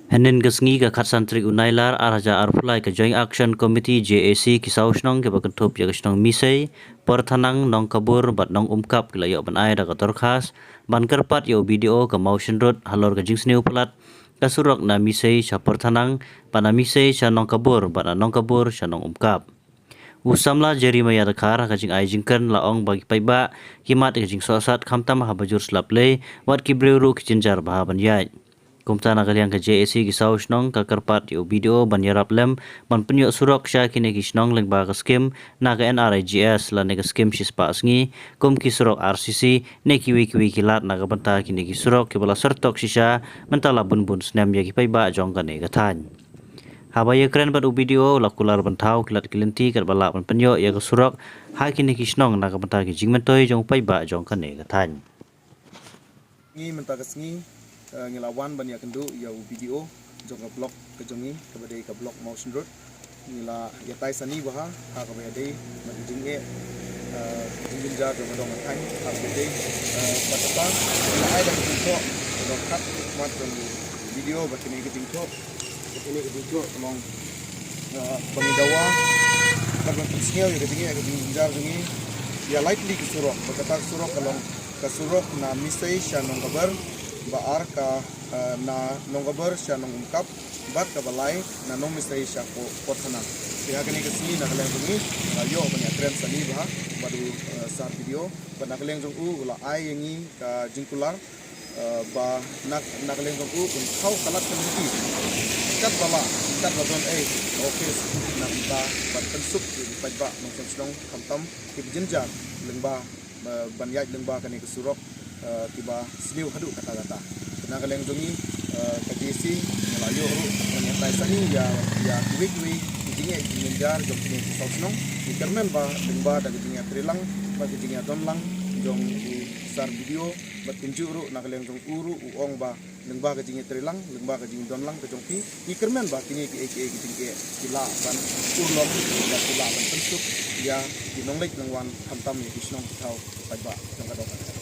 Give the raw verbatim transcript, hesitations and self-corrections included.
Hynnin ka sngi ka khatsan tarik u Nailar ar hajar arphew lai ka Joint Action Committee J A C ki saw shnong kiba kynthup ïa ka shnong Misei, Porthanang, Nongkabur bad Nongumkap ki la ïoh ban ai da ka dorkhas ban kyrpad ïa u B D O ka Mawshynrut halor ka jingsniew palat ka surok na Misei sha Porthanang bad na Misei sha Nongkabur bad na Nongkabur sha Nongumkap. U samla Jeremiah Dkhar ha ka jingai jingkren la ong ba ki paidbah ki mad ka jingsohsat khamtam haba jur slap lei wat ki briew ruh ki jynjar bha ban ïaid. Kumta na ka liang ka J A C ki saw shnong ka kyrpad ïa u B D O ban ïarap lem ban pynïoh surok sha kine ki shnong lyngba ka skim na ka N R I G S lane ka skim shispah sngi kum ki surok R C C ne kiwei kiwei ki lad na ka bynta kine ki surok kiba la syrtok shisha mynta la bun bun snem ïa ki paidbah jong kane ka thaiñ. Haba ïakren bad u B D O la kular ban thaw ki lad ki lynti katba lah ban pynïoh ïa ka surok ha kine ki shnong na ka bynta ki jingmyntoi jong u paidbah jong kane ka thaiñ. Ngi mynta ka sngi, eh, ngi la wan ban ïakynduh ïa u B D O jong ka block ka jong ngi kaba dei ka block Mawshynrut. Ngi la ïatai sani bha ha kaba ïadei bad ka jingeh, eh, jingjynjar jong ka dong ka thaiñ ha kaba dei, eh, bad kata ngi la ai da ka jingthoh ka dong khat mat jong u B D O bad kane ka jingthoh, bad kane ka jingthoh ka long, eh, ba ngi dawa bad ban pynsngew ïa ka jingeh ka jingjynjar jong ngi ïa lai tylli ka surok, bad kata ka surok ka long ka surok na Misei sha Nongkabur, ba ar ka, eh, na Nongkabur sha Nongumkap bad kaba lai na Nongmisei sha Porthanang. Te ha kane ka sngi na ka liang jong ngi nga ïoh ban ïakren sani bha bad u, eh, Sir B D O bad na ka liang jong u u la ai ïa ngi ka jingkular, eh, ba na, na ka liang jong u un thaw ka lad ka lynti katba lah katba don ei ka office na bynta ban pynsuk ïa ki paidbah nongshong shnong khamtam kiba jynjar lyngba, eh, ban ïaid lyngba kane ka surok, eh, kiba sniew haduh katta katta. Na ka liang jong ngi, eh, ka J A C ngi la ïoh ruh ban ïatai sani ïa, ïa kiwei kiwei ki jingeh ki jingjynjar jong kine ki saw shnong. Ngi kyrmen ba lyngba da ka jingïatreilang bad ka jingïadonlang jong u Sir B D O bad kumjuh ruh na ka liang jong u ruh u ong ba lyngba ka jingïatreilang, lyngba ka jingdonlang ka jong ki, ngi kyrmen ba kine kiei kiei ki jingeh ki lah ban urlong, ki lah ban pynsuk ïa ki nongleit nongwan khamtam ïa ki shnong ki thaw ki paidbah jong ka dong.